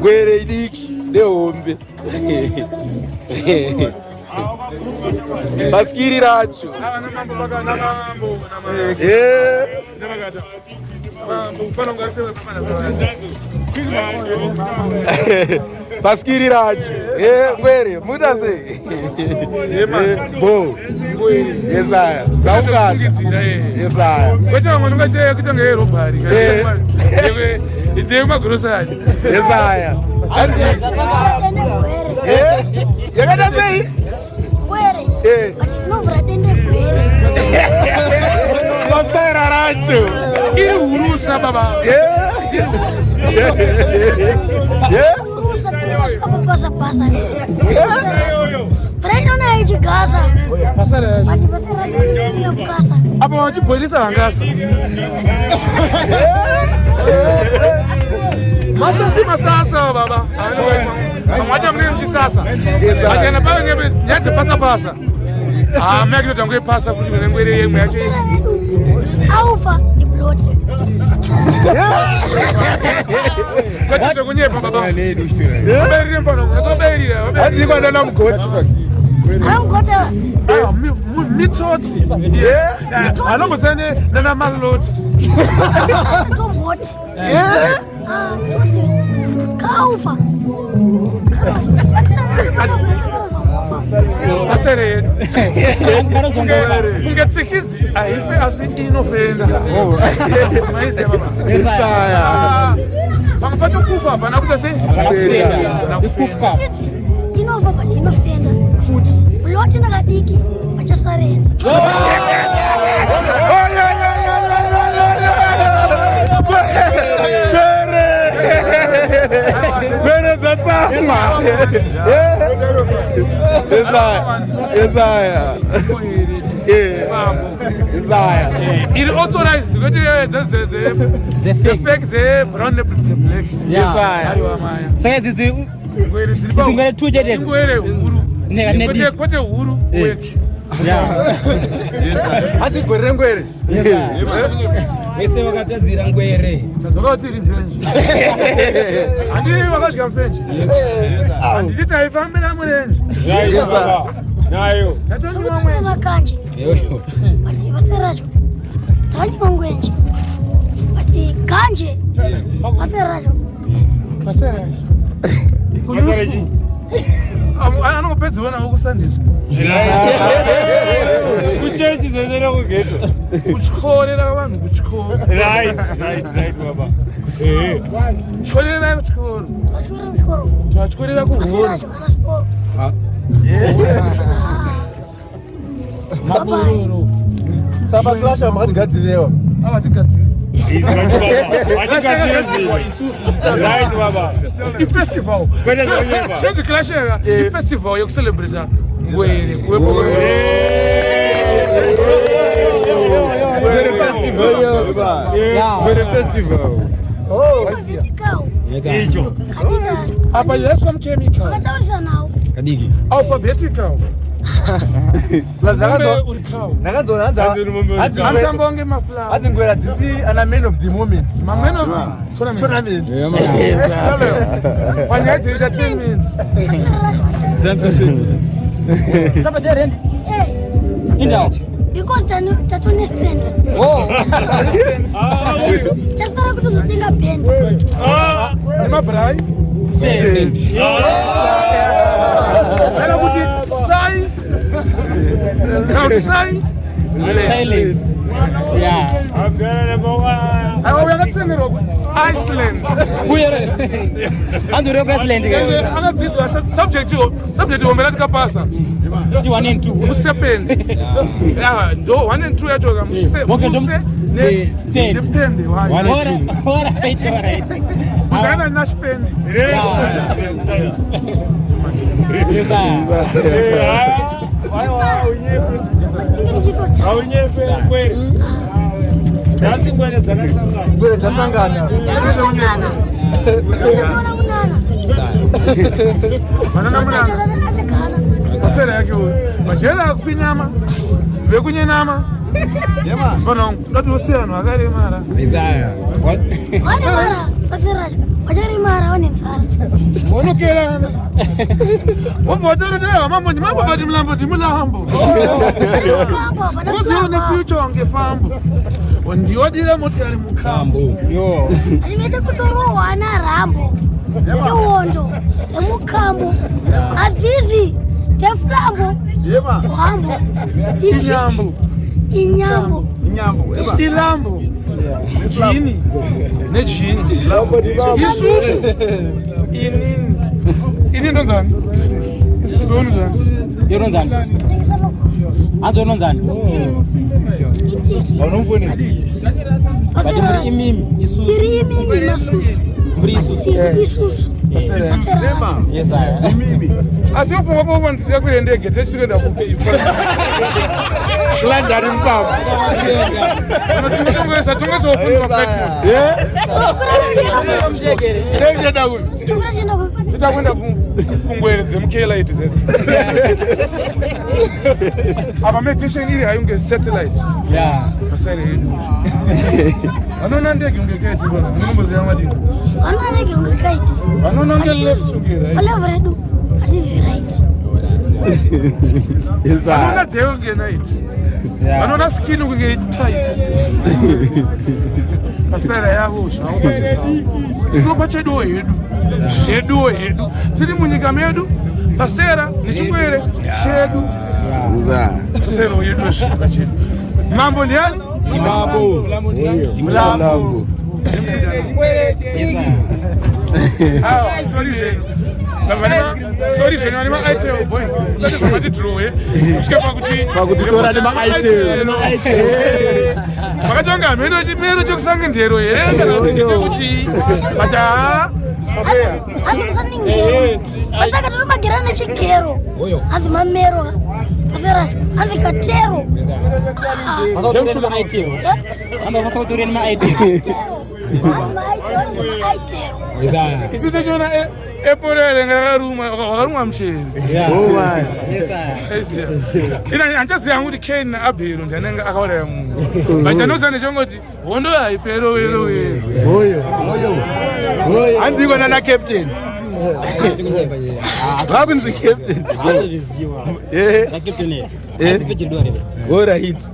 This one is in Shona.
Ngwere idiki nehombe. Baskiri racho. Eh. Baskiri racho. Eh, ngwere, muita sei? Bo. Yesaya. Dzaungana. Yesaya. Kwete vamwe vanonga kuita kunge yerobhari. Ndeyemagrosari. Yesaya. Eh, yakaita sei? Gwere. Eh. But tinovhura dende gwere. Pastaira racho. Iri hurusa baba. Eh. Eh. Hurusa tingasvika pabasa basa. Vhura ichigasa. Basa racho. But basa racho rinonyanya kukasa. Apa vachibhoilisa vangasa. Masasi masasa baba. Vamwe vacho munenge muchisasa. Vakana pave nyaya dzepasa pasa. Ah, mai kutoita kunge pasa kuti mune ngwere yemwe yacho. Aufa ndi plot. Kwete zvekunyepa baba. Vabairire pano, vatobairira. Hanzi kwana mugoti. Anamugota Mitoti. Anombosiyana nana maloti. tomboti. Ah, toti. Kaufa. Pasere yedu. Kunge tsikizi haife asi inofenda. Maiziya baba. Yesaya. Ah, Pamwe pacho kufa hapana kuita sei? Hapana Ikufa. Inova but inofenda. Futi. Plot nakadiki vachasarenda. Bere dzatsama. Yesaya. Yesaya. Eh. Yesaya. Iri authorized kwete dzefake dzebrown neblack. Yesaya. Aiwa maya. Saka dzidzi Ngwere dziri pa- Dzingwere two chete. Ingwere huru. Ne- Kwete kwete huru weki. Hanzi gore rengwere. Vese vakatadzira ngwere. Tadzoka kuti revenge. Handii vakadya mufenje. Handiti taifambira murenje. Nayo. Tatonywa mwenje. Makanje. But basa racho tanywa ngwenje. But ganje basa racho Pasera yacho. Kunyusku. Anongopedzwa navo kuSunday school. Kuchechi zvese kugeto. Kutyorera vanhu kuchikoro. Right, right, right baba. Eh. Tyorera kuchikoro. vachikora kuchikoro. Tvatyorera Basa kuhoro. racho kana sporo. Mabororo. Saka clash makatigadzirewa. Avatigadziri. Vachigadzira zvinhu. Right baba. Ifestival. Kwete zvekunyepa. Chinzi clash yaka ifestival yekucelebrata ngwere. Ngwere festival. Ngwere festival. Alphabetical. Icho. Kadika. Apa yaiswa muchemical. Vakataurisa nawo. Kadiki. Alphabetical. Plus Ngombe uri cow. ndakazoona hanzi Anotango wange maflower. hanzi ngwere hadzisi ana man of the moment. My man of the tournament. Tournament. Panyaya dze-entertainment. Basa racho Tabhadhara rent. Eh, Indawo. because tatone stand. Oh. Chasara kutozotenga band. Nemabhrai. Stand. Kana kuti sai. Kana kuti sai. Silence. Yeah. Aiwa uyu akatrenerwa kuIceland. Uye andore Iceland Ende ke. akadzidzwa subject subject hombe ratikapasa Ndi 1 and 2. musepende. Ah, ndo 1 and 2 yacho ka muse Okay, ndo- muse ne Pende. nepende wayo. All right, all right. Kuzana nashpendi. Yes, sir. Tinge tichitotanga. Haunyepe ngwere. Nhasi ngwere dzakasangana. Ngwere dzasangana. Takasangana. Takaona munana. Vanana munana. Takaona achagana. Pasera yake uyu. Vachera akufinyama. Vekunyenama. Pano ndati usiya vanhu vakaremara. Isaiah. Vanemara, basa racho. Vacharemara vane nzara. Vonokerana. Wobva wataura mambo ndimambo but mulambo ndimulambo. Mukambo hapana Uzione kulamba. future wange fambo. Ndiwadira motikari mukambo. Hazvingaite kutorohwa narambo iwondo emukambo hadzizi dzeflambo hambo Inyambo. inyambo Inyambo. Eba. Ilambo. Jini. Nejini. Isusu. Inini. Ini ndonzani? Isusu. Ndonzani? Ndinonzani? tengesa magususu Hanzi unonzani? idiki Vanomufoni. But muri imimi isusu. tiri imimi masusu Muri isusu. tiri isusu Ema. Yes, I. Imimi. Asi ufunga kuva ndirakwire ndege techiri kuenda kupi? London mupapa. Tongesa tongesa ufundwa flight. Tenda kupi? tikura tienda kupi Titakwenda kungwere dzemukelaiti dzedu. Apa meditation iri hainge satellite. Yeah. Pasere yedu. Vanoona ndege unge kaiti bwana. Vanomboziva madini. vanoona ndege unge kaiti Vanoona unge left unge right. palevel redu hatiri right. Vanoona day unge night. Vanoona skin kunge tight. Pasera yavo zvavo. Isu pacheduwo hedu. Heduwo hedu. Tiri munyika medu. Pasera nechikwere chedu. Pasero yedu zvinyika chedu. Mambo ndiani? Mulambo. Ah, sorry zvenyu. Sorry zvenyu vane ma-itel boys. Usati zvamati draw kusvika pakuti Pakuti tora nema-itel. Makatanga mheno chimero chekusange ndero here kana kuti ndechekuchii pacha papeya. Hanzi musaningero vatsaka totomagera nechigero hanzi mamero aseracho hanzi katero. Hanzi nema-itel. Hanzi maaitero, hanzi maaitero. Isu tachiona epore renga rakarumwa wakarumwa mucheri. Yes, I. Ina handichaziva hangu kuti Cain naAbhero ndianenge akauraya munhu, but anoziva ndechongoti hondo haipero wero wero. Oyo. Oyo. Hanzi iko nana captain. Vakunzi captain. Hanzi viziwa. Eh. Na captain. Hanzi pechi dore. All right.